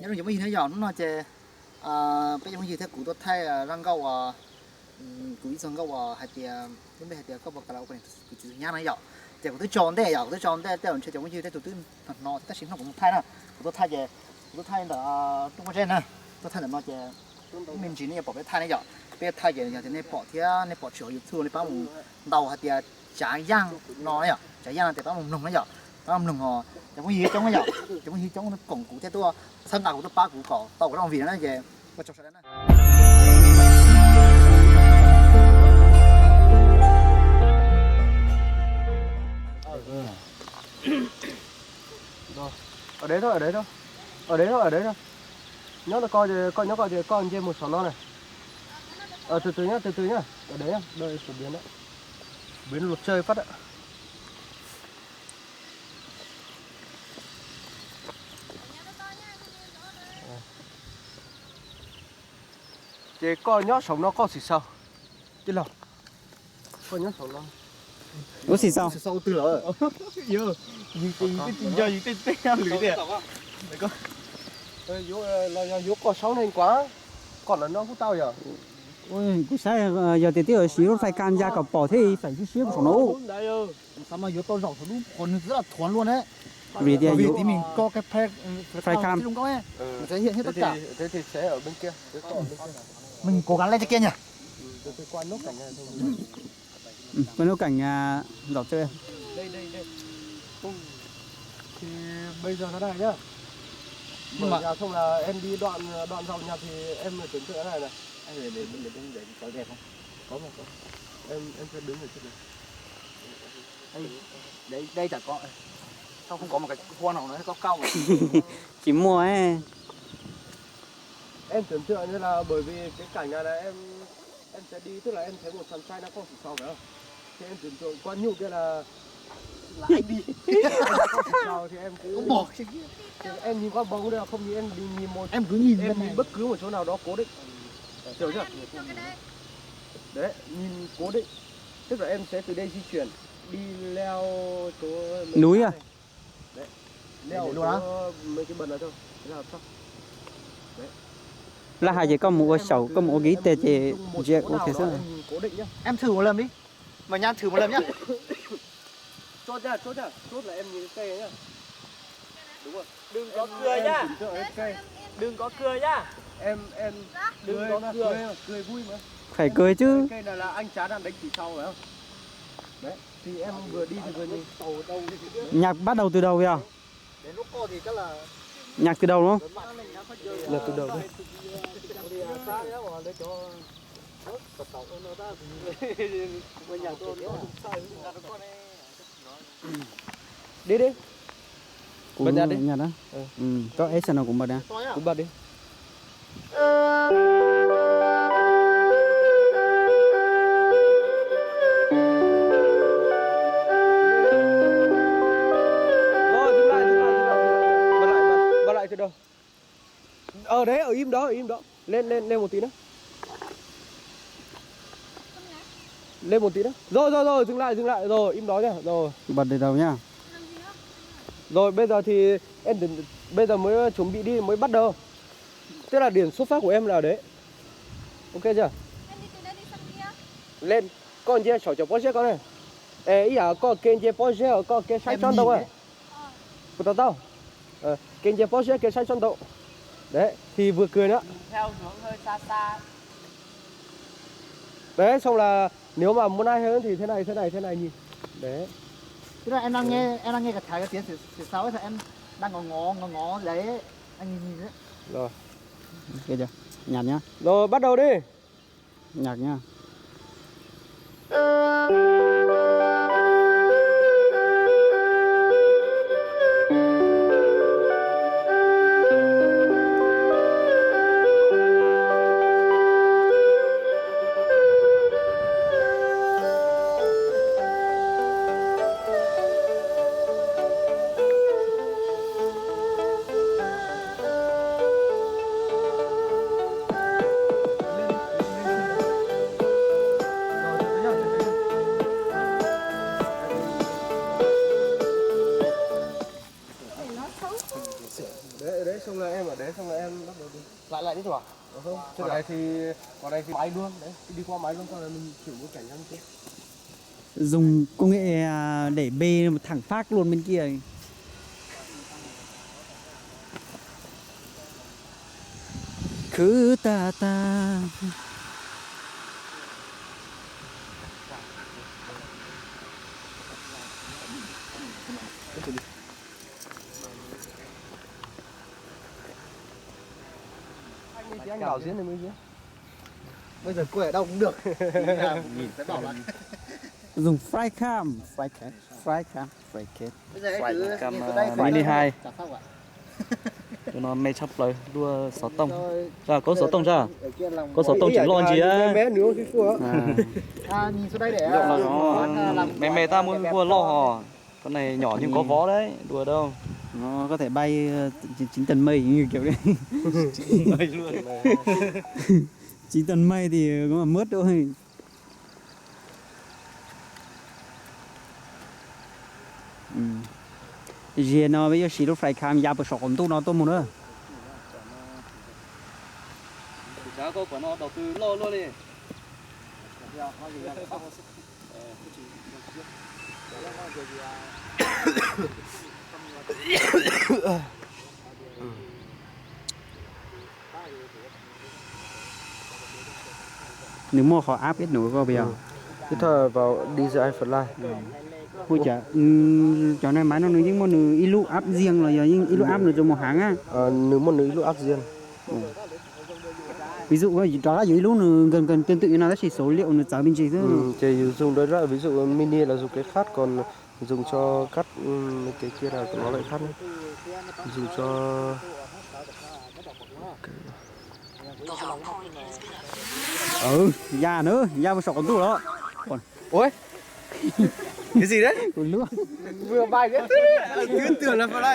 Nyob zoo cov phooj ywg na yom, hnub no ces peb cov phooj ywg thiab kuv tuaj thaij zaj nkauj uas, kuv ib txoj nkauj uas hais tias lub npe hais tias koj puas kam los ua kuv txiv tus nyab na yom. Ces kuv twb tso ntej yom, kuv twb tso ntej tej zaum ntshe cov phooj ywg tej tus twb hnov hnov tab sis hnub kuv mus thaij na, kuv tuaj thaij ces kuv tuaj thaij ntawm rooj pob zeb na, tuaj thaij ntawm no ces me ntsis nej yuav pom peb thaij ne yom. Peb thaij ces yog tias nej pom thiab nej pom tshwm hauv YouTube nej pab mus ntaus hais tias Tsav Yaj no yom, Tsav Yaj no ces pab mus mloog na yom, pab mus mloog os cov phooj ywg coob na yom, cov phooj ywg coob koom kuv thiab tuaj txhawb nqa kuv tuaj pab kuv kom tau kuv lub M V no na ces ua tsaug sawv daws na. Ở đấy thôi, ở đấy thôi. Ở đấy thôi, ở đấy thôi. Nhớ là coi, coi nhớ coi thì con kia một số nó này. Ờ, từ từ nhá, từ từ nhá. Ở đấy nhá, đợi sửa biến đấy. Biến luật chơi phát ạ. Ces koj nyob saum no koj xim xaus. Tij laug, koj nyob saum no. Ub, xim xaus. Xim xaus twg lawm? Yog, yus ces yus twb tsis nco yus tej teb lwm tiag. Los yog yuav koj saub neeg kuas, koj los no kuj tau yog. Kuv saib yog tias twb siv lub fais kam ya kom pom thiab fais siab siab saum no. Xav mas yuav tau zaum saum lub qhov nws txawv los thuav luaj ne. Vim tias vim tias me ko fais kam, me ko gab lej kiag nyag. Koj nub keem zaum tsev. Thì bây giờ thế này nhá. Mở nhà xong là em đi đoạn đoạn dòng nhà thì em tưởng tượng thế này này. Có mà có. Em em sẽ đứng ở trên này. Đây đây chả có. Sao không có một cái hoa nào nó cao cao mà. Tsis muaj. Em tưởng tượng như là bởi vì cái cảnh này là em em sẽ đi, tức là em thấy một thằng trai nó không xịn sò phải không? Thì em tưởng tượng con nhụ kia là đi. Anh không xịn sò thì em cứ thì em nhìn qua bóng đây là không nhìn, em đi nhìn một em cứ nhìn em nhìn bất cứ một chỗ nào đó cố định, hiểu chưa? Đấy, nhìn cố định, tức là em sẽ từ đây di chuyển đi leo chỗ núi à? Đấy. Leo mấy cái bần này thôi. Thế là sắp. Laj hais ces koj mus ua saum, koj mus ua kiv ib teg ces ntsia ua kiag xwb. Em thử một lần đi. Mà nhá thử một lần nhá. Chốt nhá, chốt nhá. Chốt là em nhìn cái cây nhá. Đúng rồi. Đừng có em, cưa em nhá. Chỉnh tựa cái cây. Đừng có cưa nhá. Em em đừng có cưa. Cưa, cưa vui mà. Phải cưa chứ. Cái cây này là anh Trá đang đánh xì sầu phải không? Đấy. Thì em vừa đi thì vừa nhìn. Nhạc bắt đầu từ đầu kìa. Nhạc từ đầu đúng không? Nhạc từ đầu đi. Đi đi. Kuv bật nhạc đi. Nhạc đó. Ừ. Có ép sao nào cũng bật nè. Kuv bật đi. Rồi, dừng lại, dừng lại, dừng lại, dừng lại. Bật lại, bật, bật lại từ đầu. Ờ, đấy, ở im đó, ở im đó. Lên, lên, lên một tí nữa. Lên một tí nữa. Rồi, rồi, rồi, dừng lại, dừng lại. Rồi, im đó nhá. Rồi. Bật từ đầu nhá. Rồi, bây giờ thì em, bây giờ mới chuẩn bị đi, mới bắt đầu. Tức là điểm xuất phát của em là ở đấy. Ok chưa? Lên, koj ntsia saum cov pob zeb ko ne. Es ib yam koj ke ntsia pob zeb, koj ke saib tsob ntoo. Puas to taub? Ke ntsia pob zeb ke saib tsob ntoo. Đấy, thì vừa cười nữa. Đấy, xong là nếu mà muốn hay hơn thì thế này, thế này, thế này nhìn. Đấy. Tức là em đang nghe, em đang nghe cái Thái cái tiếng xì, xì xào ấy, sao em đang ngó ngó, ngó ngó đấy, anh nhìn nhìn đấy. Rồi. Ok chưa? Nhạc nhá. Rồi, bắt đầu đi. Nhạc nhá. Lại lại tiếp tục à? Ở đây thì, ở đây thì máy luôn đấy, đi qua máy luôn, sau này mình chuyển bối cảnh cho nó tiếp. Dùng công nghệ à, đẩy bê thẳng phát luôn bên kia. Khứ ta ta. Anh đi thì anh bảo diễn thì mới diễn. Bây giờ quay ở đâu cũng được. Nhìn thấy bảo là Dùng flycam, flycam, flycam, flycam. Bây giờ anh cứ Flycam, nhìn từ đây à, khỏi mini đâu hai. Chả sao cả. Tụi nó mê tshaj plaws dua xov tooj. Sao, có xov toông sao? Ở kia lòng Có xov toông chỉnh lo gì á? Mé nữa cái cua. À. À, nhìn xuống đây để Giọng nó à, nó quán, à, làm mê quán, mê ta à, muốn đẹp đẹp vua lo cho. Hò. Con này nhỏ nhưng có vó đấy, đùa đâu. Nó có thể bay ờ, chín tấn mây như kiểu đấy. Chín tấn mây luôn. Chín tấn mây thì cũng là mướt thôi. Ziag no peb yuav siv lub flycam ya puas saum qaum ntuj no tuaj mus na. Kuv xav koj puas no đầu tư loj luaj li. Nws muaj qhov áp kết nối koj puas yog? Kỹ thuật vào D J I Fly. Ui chà, cov này máy no nws yeej muaj nws ib lub app riêng los yog yeej ib lub app nws rau một hãng á? Ờ, nws muaj nws ib lub app riêng. Ví dụ rov qab yuav ib lub nws gần gần tương tự như nào tab sis số liệu nws txawv me ntsis xwb. Ừ, thì dùng đây đó, ví dụ mini là dùng cái khác, còn dùng cho cắt, ừ, cái kia là nó lại khác. Dùng cho Ừ, ya nữa, ya vào sổ còn tu đó. Ôi, cái gì đấy? Ui, lúa. Vừa bay cái thứ tưởng là phải là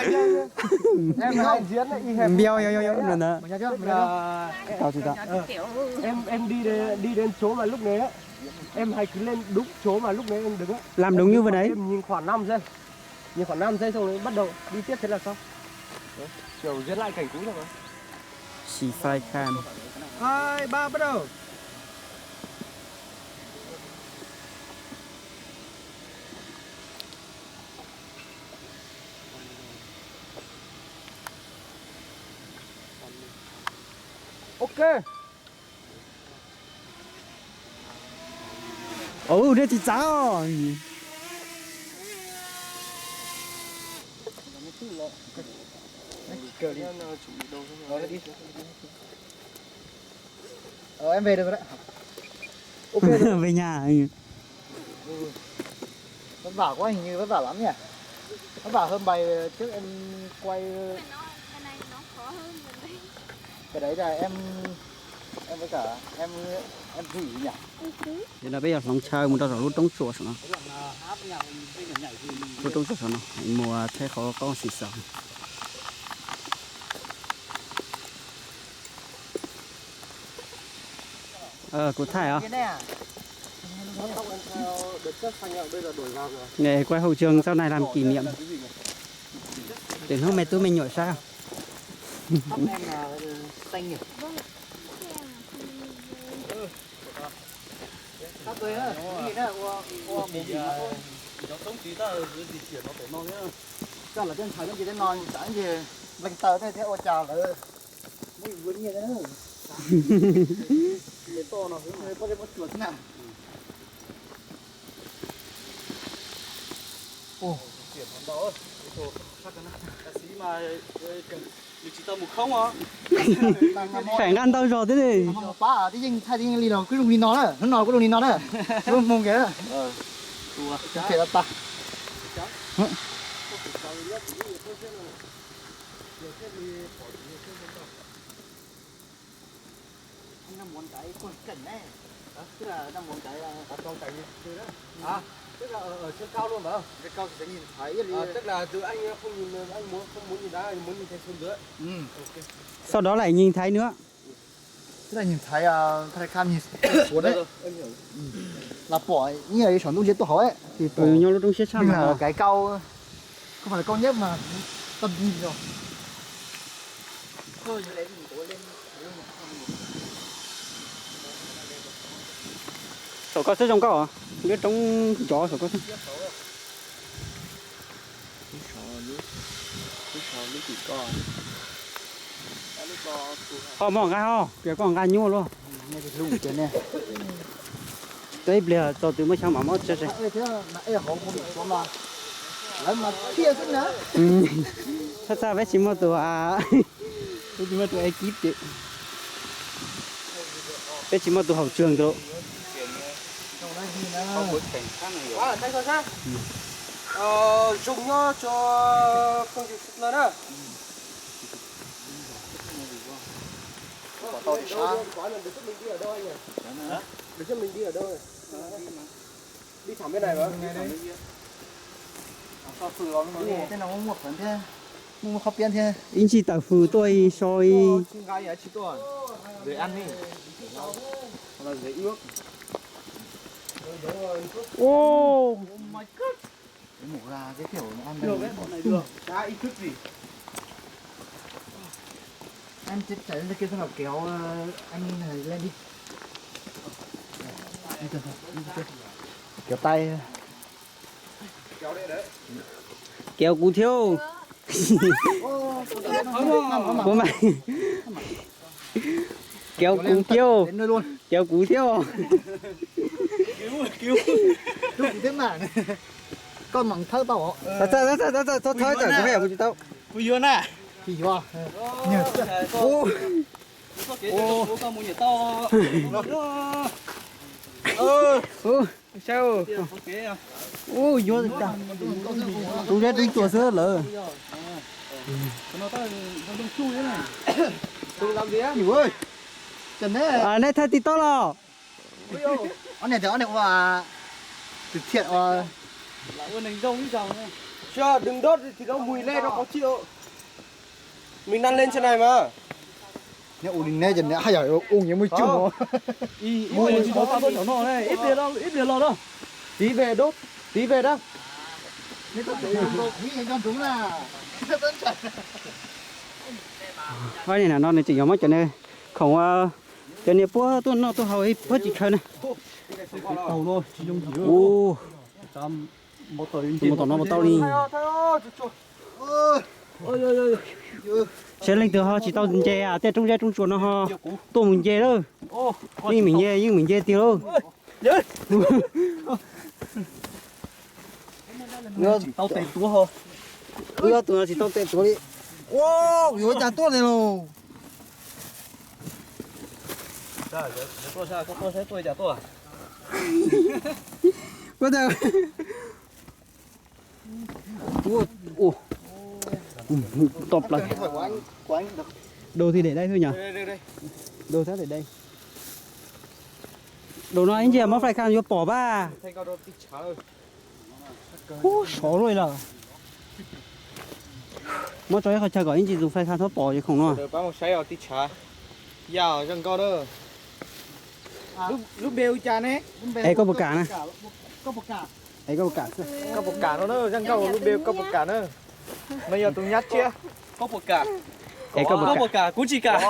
Em hay diễn đấy, y hệt. Biao, yo, yo, yo, nữa nè. Tao thì tao. Ờ, em em đi đến, đi đến chỗ mà lúc này á, em hay cứ lên đúng chỗ mà lúc này em đứng á. Làm đúng như vừa nãy. Em nhìn khoảng năm giây. Nhìn khoảng năm giây xong rồi bắt đầu đi tiếp thế là xong. Đấy, kiểu diễn lại cảnh cũ thôi mà. Xì phai khan. Hai, ba, bắt đầu. Ok. Ồ, đây thì cháo. Ờ, em về được rồi đấy. Ok rồi. Về nhà. Ừ. Vất vả quá, hình như vất vả lắm nhỉ? Vất vả hơn bài trước em quay. Cái đấy là em em với cả em em gửi nhỉ? Ces no peb yog hloov chaw mus rau saum lub roob tsuas saum no. Lub roob tsuas saum no, mus thaij qhov qoob xim xaus. Ờ, kuv thaij os. Để quay hậu trường sau này làm kỷ niệm. Từ lúc mày tú mày nhổ sao? Sab tw, ua ua movie no, coj lawv tej ntxhais tej no xav ces leej tawv tej thiab ua cas lawv muab ua nyiaj thiab na. Pob zeb pob tsuas xwb na. Feem nqa ntau zog thiab li. Pab twb yeej thaij twb yeej li los kuj zoo li no na, hnub no kuj zoo li no na. Kuj moo kiag na. Phem tas tas. Anh đang muốn cái quay cảnh này. Hả? Tức là đang muốn cái, ờ, à, quay cảnh như thế đó. À, tức là ở, ở trên cao luôn phải không? Trên cao thì sẽ nhìn thấy. À, tức là từ anh không nhìn, anh muốn, không muốn nhìn đá, anh muốn nhìn thấy xuống dưới. Ừ. Ok. Sau đó lại nhìn thấy nữa. Tức là nhìn thấy, ờ, Thầy Kham nhìn xuống đấy. Rồi, rồi, em hiểu. Ừ. Là bỏ như là cái sổ nung trên tổ hậu ấy. Thì ừ, bỏ nyob lub roob siab tshaj mình là cái cao, không phải là cao nhất mà tầm nhìn rồi. Saum koj xwb zoo nkauj, liab roob nrov saum koj xwb. Ho mov nqa ho, koj nqa nyuaj luaj. Tau ib pliag txog twg muaj xyov mam mob tsawg tsawg. Txhob txhawj, peb tsis muaj tus, peb tsis muaj tus ekib, peb tsis muaj tus haum tswg ntawd. Zoo nyob tso, phooj ywg sawv daws na. Ib ntsis tawm fws tuaj ib so ib. Kéo kuv thiab. Kéo kuv thiab. Kéo kuv thiab. Thawb, thawb, thawb, kuv tsis tau. Ub, yuav tus deb tus tsuas xwb lawm. Neb thaij TikTok los? Ob niag tias ob niag ua từ thiện ua. Đừng đốt thì nó mùi le nó khó chịu. Mình năn lên trên này mà. Neb ua li neb ces neb haj yam ua nyias muaj cwj no. Ib pliag los no, tí về đốt, tí về đó. Ob niag no nws tseem yuav muab cov niag khoom, cov niag puab tuaj noj tuaj haus ib puab tsis khaws na. Tus mus tom no mus tau li. Saib leej twg ho tsis tau nce tej roob zeb roob tsuas no ho tuaj mus nce lawm. Yeej meem nce, yeej meem nce tiag lauj. Wb ob tug no tsis tau tes tuav li. Ua, kuv yuav cas tuaj li lauj. Ua, to plaws. Đồ thì để đây thôi nhỉ? Đồ chắc để đây. Đồ no ib ntsia muab flash cam yuav pom pab. Ub, sov luaj li lawm. Muab tso ib qho chaw kom ib ntsis tus flash cam txhob pom cov khoom no. Es koj puas kam na? Es koj puas kam xwb? Koj puas kam no na, zaj nkauj lub npe koj puas kam na. No yog tus nyab tshiab. Es koj puas kam? Kuv tsis kam.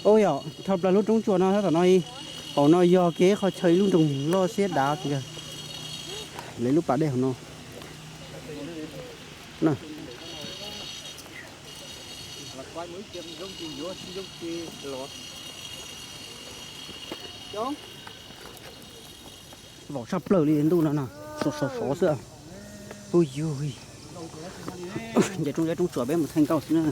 Ua yog dhau plaws lub roob tsuas no tab tom no, hauv no yog kev qhov chaw ib lub nroog loj siab dav tiag. Lawv lub pas dej hauv no. Vaum tshaj plaws li ntuj no no, sov sov sov xwb. Ub yuj, nce roob zeb roob tsuas peb mus thaij nkauj xwb na.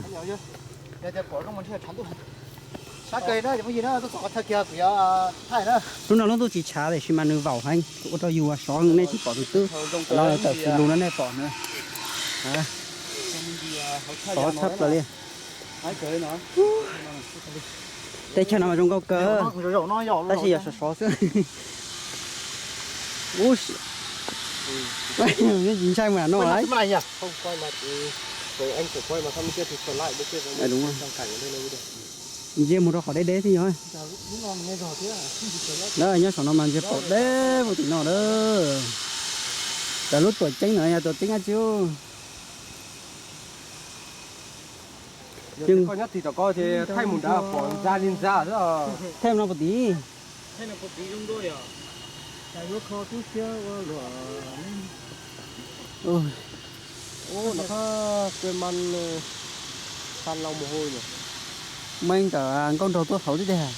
Lub no lub ntuj tsis tshav tiam sis mas nws vaum heev, ua rau yus sov nej tsis pom tus twb. Lawv tawm fws lus no nej pom na. Sov tshaj plaws li. Teb chaws no mas zoo nkauj kawg, tab sis yog sov sov xwb. Ub, yeej tsis ntshai mus no lawm. Ntsia mus rau qhov deb deb thiab yog. Nyob saum no mas ntsia pom deb puag tim no lawm. Cov lub tuam ceeb no yog tuam ceeb dab tsi? Yog koj nyob tim tom koj ces thaij mus nrad pom ntxa li ntxa xwb. Thaij no pom tid. Ua, no qhov kue man, xa lau mos hos. Meej ntawm nkauj nraug tuaj hauv tib tiag.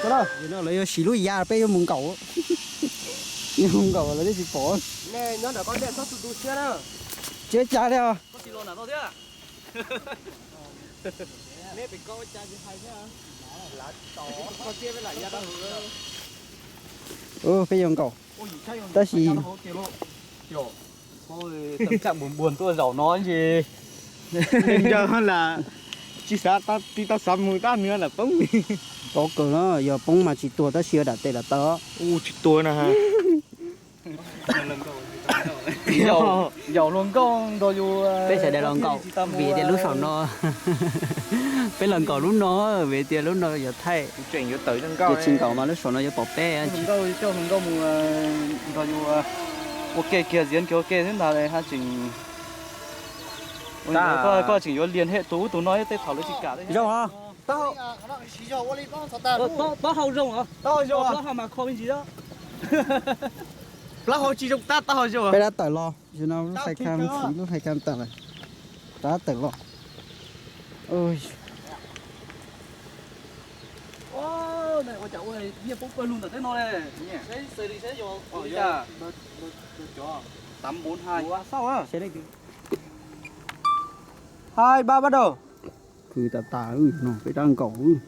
Lawv yuav siv lub ya peb yuav mus nkaum. Yuav mus nkaum lawv twb tsis pom. Tsis ua cas li os. Peb yuav nkaum, tab sis npua npua tuaj zaum no es yog lam tsis xav tib tau xav mus tab nws lam poob. Poob kawg no, yog poob mas tsis tuag tab sis yuav dam tes lam tau. Tsis tuag na. Yaum hluas nkauj nrog yus, peb sawv daws los nkaum, vim tias lub saum no, peb los nkaum lub no, vim tias lub no yuav thaij, yog tsis nkaum mas lub saum no yuav pom peb. Coj hluas nkauj mus nrog yus ua ke kiag, ziav kiag ua ke xwb ntag haj tseem, koj tseem yuav lias hem tus ub tus no tej thaum lawv tsis kam. Zoo os. Taub hau zoo os. Plaub hau tsis zoo tab taub hau zoo. Peb rov tawm los, lub hais kham tawm lawm, rov tawm los. Hai ba bắt đầu. Khwv tas tas no peb rov nkaum.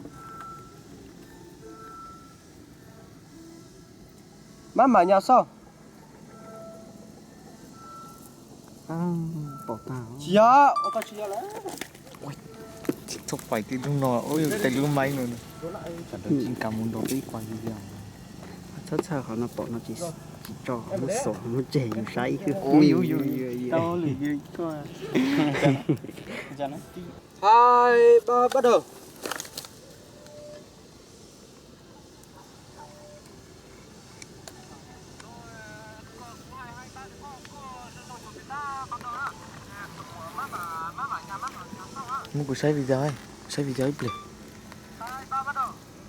Mab mam nyas xauj. Pom tag. Tsis yog, tsis yog lawm. Tsis txhob pais tej lub no, tej lub maib no. Tam sim no tsis kam mus nrog peb kuas video. Txhob txhawj qhov no, pom no tsis tso, muab xuas muab tseg yus saib xwb. Hai ba bắt đầu. Muab kuv saib video, saib video ib pliag.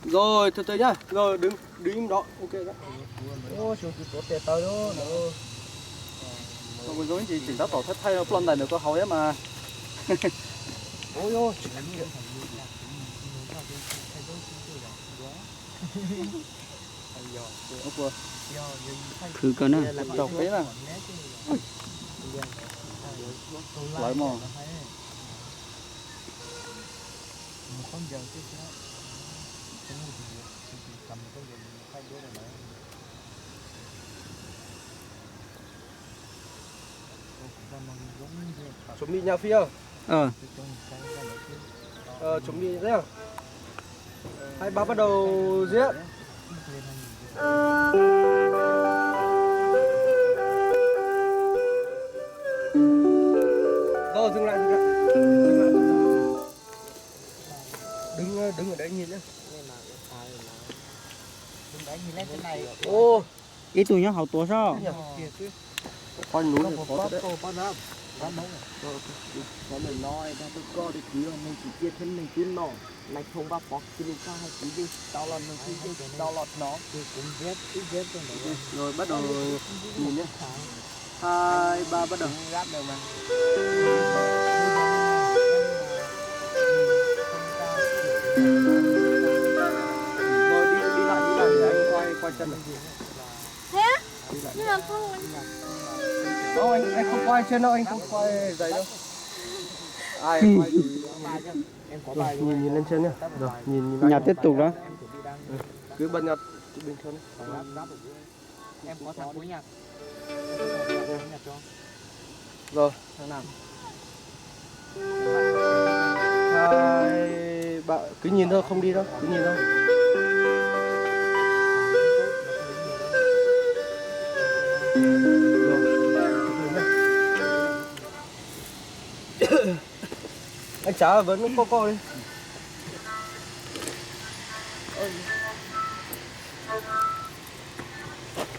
Rồi, từ từ nhá. Rồi, đứng, đứng im đó. Ok đó. Ua, xyov tus tuav tes taw lawm. Tseem tab tom thaij thaij ploj ntais ntawm koj hauv thiab mas. Khwv kawg na. Rau peb na. Lawv mas. Chuẩn bị nha Phi ơi. Ờ, chuẩn bị nhá. Hai ba bắt đầu diễn. Rồi, dừng lại, dừng lại. Dừng lại, dừng lại. Đứng, đứng ở đấy nhìn nhá. Ua, ib tug nyob hauv tuav soj. Có nói ra tôi có được ký vào mười chỉ tiết thế này chứ nọ. Này thông qua có ký lục hai ký đi. Tao là mười ký đi. Tao là nó. Rồi bắt đầu nhìn nhé. Hai, ba, bắt đầu. Rồi đi, đi lại, đi lại để anh quay, quay chân này. Thế á? Đi lại. Nhưng mà không. Không, anh, anh không quay chân đâu, anh không quay giày đâu. Ai quay? Rồi, nhìn, nhìn lên trên nhá. Rồi, nhìn, nhìn. Nhạc tiếp tục đó. Ừ. Cứ bật nhạc bình thường đi. Em có thằng Phú Nhạc. Rồi, thằng nào? Hai, ba, cứ nhìn thôi, không đi đâu, cứ nhìn thôi. Rồi, từ từ nhá. Ej, tsav vawv nub koj koj li.